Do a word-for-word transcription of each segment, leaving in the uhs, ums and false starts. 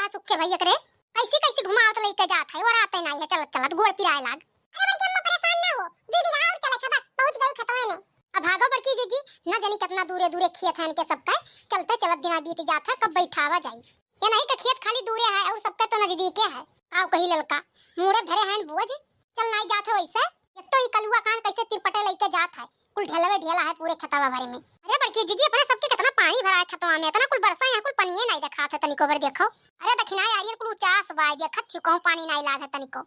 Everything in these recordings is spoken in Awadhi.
सुखे भैया करे कैसी कैसी घुमावत लइके जात है, और आते नाहीं है, चलत चलत गोड़ पिराए लाग। अरे बड़की अम्मा परेशान ना हो, दू बीघा और चले थे बस, पहुँच गई खेतवे में। अब भागो बड़की जीजी, न जानी कितना दूरे दूरे खेत है इनके सबका, चलते चलत दिना बीत जात है, कब बैठावा जाई। ये नहीं तो खेत खाली दूरे है और सबका तो नजदीके है। आओ कही ललका, मूड़े धरे हैं बोझ, चल नाहीं जात है वैसे। एक तो ई कलुआ कान कैसे तिरपटे लइके जात है, कुल ढेलवे ढेला है पूरे खेतवा भरे में। अरे बड़की जीजी, अपने सबके कितना पानी भरा है खेतवा में, इतना कुल बरसा, यहाँ कुल पनिये नाहीं देखात है तनिको भर देखो। अरे दखिनाई आरियन कुल उचास बाय, देखत छिउ कहूँ पानी नाहीं लाग है तनिको।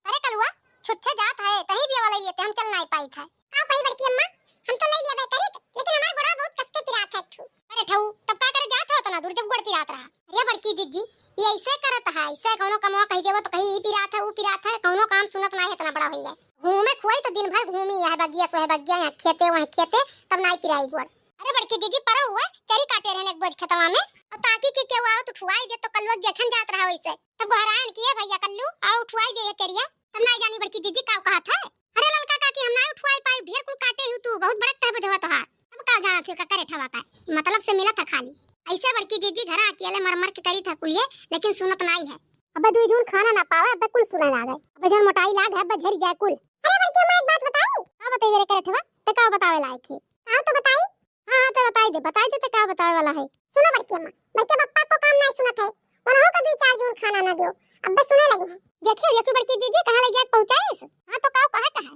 अरे कलुआ, छुच्छे जात है, तहीं बियावा लइ लेते, हम चल नाहीं पाइत है। का कही बड़की अम्मा, हम तो लइ लेबे करीत, लेकिन हमार गोड़वा बहुत कस के पिरात है ठू। अरे ठऊ, तब का करे जात हो इतना दूर जब गोड़ पिरात रहा? अरे बड़की जीजी, ये ऐसे करत है, ऐसे कौनो कमवा कही देबो तो कहीं ई पिरात है, ऊ पिरात है, कौनो काम सुनत नाहीं है, इतना बड़ा होई है। घूमे खुआई तो दिन भर घूमी, यह बगिया सोहे बगिया, यहाँ खेते वहीं खेते, तब नाहीं पिराई गोड़। अरे बड़की जीजी, परो हुआ चरी काटे रहन एक बोझ खेतवा में, और ताकि के केहू आओ तो ठुआई दे तो कल्लुआ देखन जात रहा वैसे, तब गोहरायन किए भैया कल्लू आओ ठुआई दे ये चरिया, तब नाहीं जानी बड़की जीजी का कहत है। अरे ललका काकी, हम नाहीं उठवाई पाई, ढेर कुल काटे ही तू, बहुत बड़क तह बुझवा तोहार। अब का जाना छिल का करे ठवा का, मतलब से मिलत है खाली। ऐसे बड़की जीजी घरा अकेले मर मर के करी था कुलिये, लेकिन सुनत नाहीं है। अबे दुई जून खाना ना पावे, अबे कुल सुने लागे। अबे जौन मोटाई लाग है, अबे झरी जाए कुल। अरे बड़की अम्मा, एक बात बताई? का बताई मेरे करे ठवा? ते का बतावे लायक है? आओ तो बताई। हाँ, हाँ, ते बताई दे, बताई दे, ते का बतावे वाला है। सुनो बड़की अम्मा, बड़के पप्पा को काम नाहीं सुनत है, उन्हों को दुई चार जून खाना ना दियो, अब बस सुने लगी है। देखियो, देखियो बड़की जीजी, कहाँ ले जाके पहुँचाइस? हाँ, तो का कहे का है?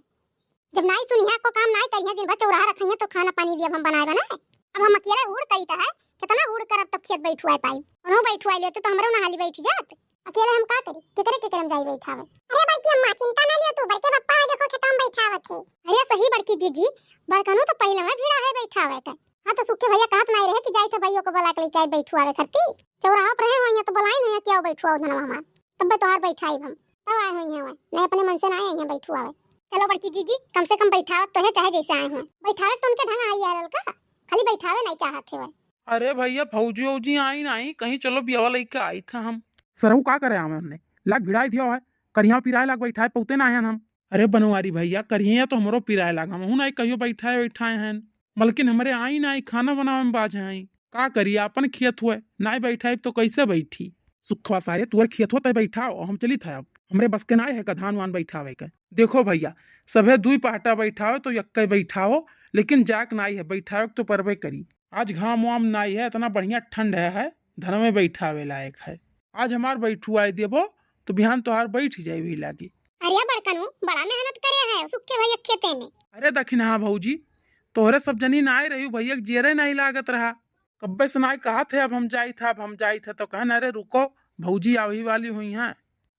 जब नाहीं सुनिहे, को काम नाहीं करिहे, दिन भर चौराहा रखिहे, तो खाना पानी भी अब हम बनाए बनाए। अब हम अकेले हुड़ करीत है, कितना हुड़ करब तब खेत बैठुआए पाई। उन्हों बैठुआए लेते तो हमरो नहाली बैठ जात। अकेले हम का करी, केकरे केकरे हम जाई बैठावे? अरे बड़की अम्मा, चिंता ना लियो तू, बड़के पप्पा है, देखो खेतवा में बैठावत है। अरे सही बड़की जीजी, बड़कनू तो पहिले में भिड़ा है बैठावे के। हाँ तो सुखे भैया कहत नाहीं रहे कि जाई थे भाइयों को बुला के लेके आई बैठुआवे खरती। चौराहा पर है वहीं तो बुलाई नहीं कि आओ बैठुआओ धनवा हमार। तब तोहार बैठाई हम। तब आए हुई हैं वह। नहीं अपने मन से ना आए हैं बैठुआवे। चलो बड़की जीजी, कम से कम बैठावत तो है, चाहे जैसे आए हुए। बैठावे तो उनके ढंग आई है ललका, खाली बैठावे नाहीं चाहत है वह। अरे भैया, भौजी औजी आई नाहीं, कहीं चलो बियावा लइके आई था हम। सरऊ का करे आवे हमने? लाग भिड़ाई दिया है, करिया पिराए लाग बैठाए पौते ना आयन हम। अरे बनवारी भैया, करिया तो हमरो पिराए लाग, हमहू नाहीं कहियो बैठाए बैठाए हैं। मलकिन हमरे आई नाहीं, खाना बनावे में बाझ आई। का करी, आपन खेत हुए, नाहीं बैठाई तो कैसे बैठी? सुखवा सारे तुअर खेत होत है बैठाओ, हम चलित है अब। हमरे बस के नाहीं है का धान वान बैठावे के। देखो भैया, सभे दुई पहटा बैठाओ तो यक्के बैठाओ, लेकिन जाक नाहीं है, बैठावे के तो परबे करी। आज घाम वाम नाहीं है, इतना बढ़िया ठंड है, है, धनवे बैठावे लायक है। आज हमार बैठुआए देबो तो बिहान तोहार बैठ जाए भी लागी। अरे बड़कनू, बड़ा मेहनत करे है सुखे भैया खेते में। अरे दखिन हाँ भौजी, तोहरे सब जनी नाहीं रही, भैया के जेरे नाहीं लागत रहा। कब्बे से नाहीं कहत है, अब हम जाइत है, अब हम जाइत है, तो कहन, "अरे रुको, भौजी आवही वाली हुई हैं।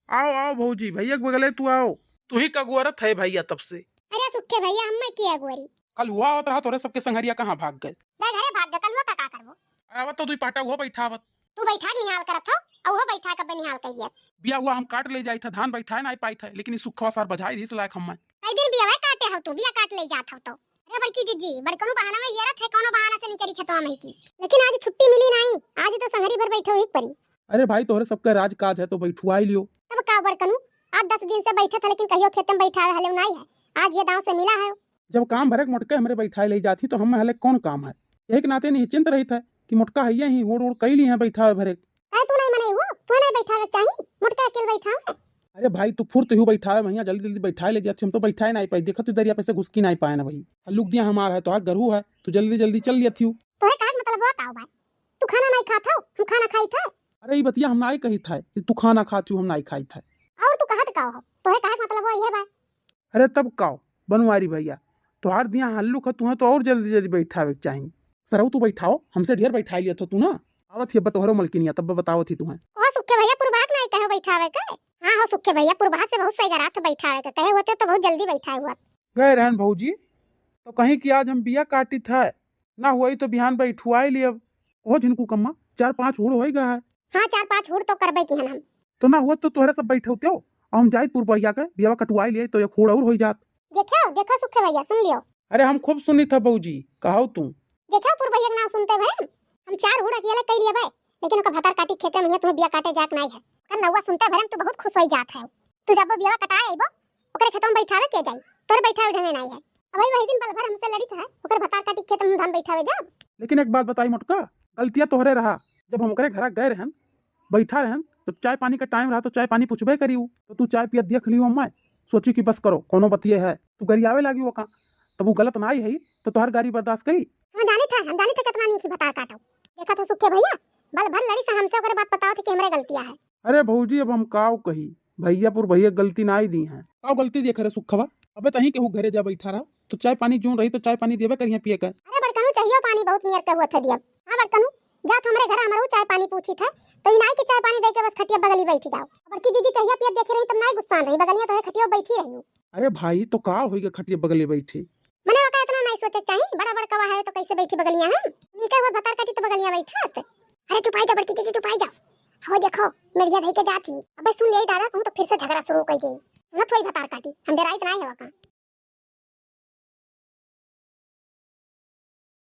आओ, आओ भौजी, भैया के बगले तू आओ।" तू ही का अगुअरत है भैया तब से। अरे सुखे भैया, हम मैं के अगुअरी? कल हुआ होत रहा, तोरे सबके संघरिया कहाँ भाग गए? गए घरे भाग गए, कल हुआ का, का करबो? आवत तो दुई पाटा हुआ बैठावत। तू बैठा के निहाल करत हो, और वो बैठा के निहाल कर दिया। बिया हुआ हम काट ले जाइत है, धान बैठाए नाहीं पाइत है, लेकिन ई सुखवा सार बजाई दिस लायक हम मैं। कई दिन बिया काटे हो तू, बिया काट ले जात हो तो। अरे बड़की जीजी, बड़कनू बहाना में येरत है, कौनो बहाना से निकरी खेतवा में की। लेकिन आज छुट्टी मिली नाहीं, आज तो संघरी भर बैठे ही परी। अरे भाई, तोहरे सबके राज काज है तो बैठुआई लियो। तब का बड़कनू, आज दस दिन से बैठे थे, लेकिन कहियो खेते में बैठावे हले नाहीं है, आज ये दांव से मिला है। जब काम भरे के मोटके हमरे बैठाए ले जाती तो हम हले कौन काम है? यही के नाते निश्चिंत रहित है कि मोटका हइये ही हुड़ हुड़ कई ली है बैठावे भरे। काहे तू नाहीं मनई हुआ? तू नाहीं बैठावे के चाही? मोटका अकेल बैठावे। अरे भाई, तू फुर्त ही बैठावे भैया, जल्दी जल्दी बैठाए ले जाती, हम तो बैठाए नाहीं पाई। देखा तू दरिया पे से घुसकी नाहीं पाए ना भाई। हल्लुक दिया हमार है, तोहार गरहू है, तू जल्दी जल्दी चल लेती हूँ। तोहरे कहे के मतलब हुआ का भाई? तू खाना नाहीं खात हो, हम खाना खाई थे। अरे ई बतिया हम नाहीं कही था कि तू खाना खाती हूँ, हम नाहीं खाई था। और तू कहत का हो? तोहरे कहे के मतलब हुआ ये बा। अरे तब काओ बनवारी भैया, तोहार दिया हल्लुक है, तुहें तो और जल्दी जल्दी बैठावे के चाही। सरऊ तू बैठाओ, हमसे ढेर बैठाई लिया था तू ना। आवत ही अब तोहरो मलकिनिया, तब बतावत ही तुहें। ओ सुखे भैया, पुरबाक नाहीं कहे बैठावे के। हाँ हो सुखे भैया, पुरबाक से बहुत सही करा था बैठावे के, कहे होते तो बहुत जल्दी बैठाए हुआ। गए रहन भौजी, तो कहीं कि आज हम बिया काटी था, ना हुई तो बिहान बैठुआई लियब। ओह झिनकू कम्मा, चार पाँच हुड़ होई गा है। हाँ, चार पाँच हुड़ तो करबे किहन हम। तो ना हुआ तो तोहरे सब बैठे होते हो, और हम जाइत पुरबहिया के बियावा कटवाई लिए तो एक हुड़ और होई जात। देखो, देखो सुखे भैया, सुन लियो। अरे हम खूब सुनी था बऊजी, कहो तू। देखो पुरबहिया के नाव सुनते भरम, हम चार हुड़ अकेले कई लेबे, लेकिन ओकर भतार काटी खेते में है, तुम्हें बिया काटे जात नाई है। ओकर नौवा सुनते भरम तू बहुत खुश होई जात है। तू जब बियावा कटाए अइबो, ओकरे खेतवा में बैठावे के जाई, तोरे बैठावे ढंगे नाई है। अब वही दिन पल भर हमसे लड़ित है, ओकर भतार काटी खेत में धान बैठावे जाब। लेकिन एक बात बताई मोटका, गलतिया तोहरे रहा। जब हम ओकरे घरा गए रहन, बैठा रहन, जब चाय पानी का टाइम रहा तो चाय पानी पूछबे करी उ। तो तू चाय पियत देख लियो, मैं सोची कि बस करो, कोनो बतिये है, तू गरियावे लागी ओका। तब उ गलत नाई है तो तोहर गारी बर्दाश्त करी? हम जानित है, हम जानित है कितना नीक ही भतार काटो। देखत हो सुखे भैया, बल भर लड़ी से हमसे ओकरे बात बताओ थे कि हमरे गलतिया है। अरे भौजी, अब हम काव कही, भैया पुर भैया गलती नाई दी हैं। काव गलती देख रे सुखवा? अबे तहीं केहू घरे जा बैठा रहा तो चाय पानी जोन रही तो चाय पानी देबे करिए पिए के। अरे बड़कनू, चाहियो पानी बहुत मियर के हुआ थे दियब। हाँ बड़कनू, जात हमरे घर हमरहू चाय पानी पूछी थे, तो ई नाई कि चाय पानी दे के बस खटिया बगली बैठी जाओ। बड़की जीजी चाहिए पियत देखे रही तब नाई गुस्सान रही, बगलिया तो है खटिया बैठी रही हूँ। अरे भाई, तो का होई गे खटिया बगली बैठी? मने ओका इतना नाई सोचे के चाही, बड़ा बड़कवा है तो कैसे बैठी बगलिया हम? नीके हुआ भतार काटी तो बगलिया बैठत। अरे चुपाई जा बड़की जीजी, चुपाई जा। हो देखो, मेरिया धई के जात ही। अबे सुन ले दादा, कहूँ तो फिर से झगड़ा शुरू कर गई। सुनत होई भतार काटी, हम डेराइत नाई है ओका।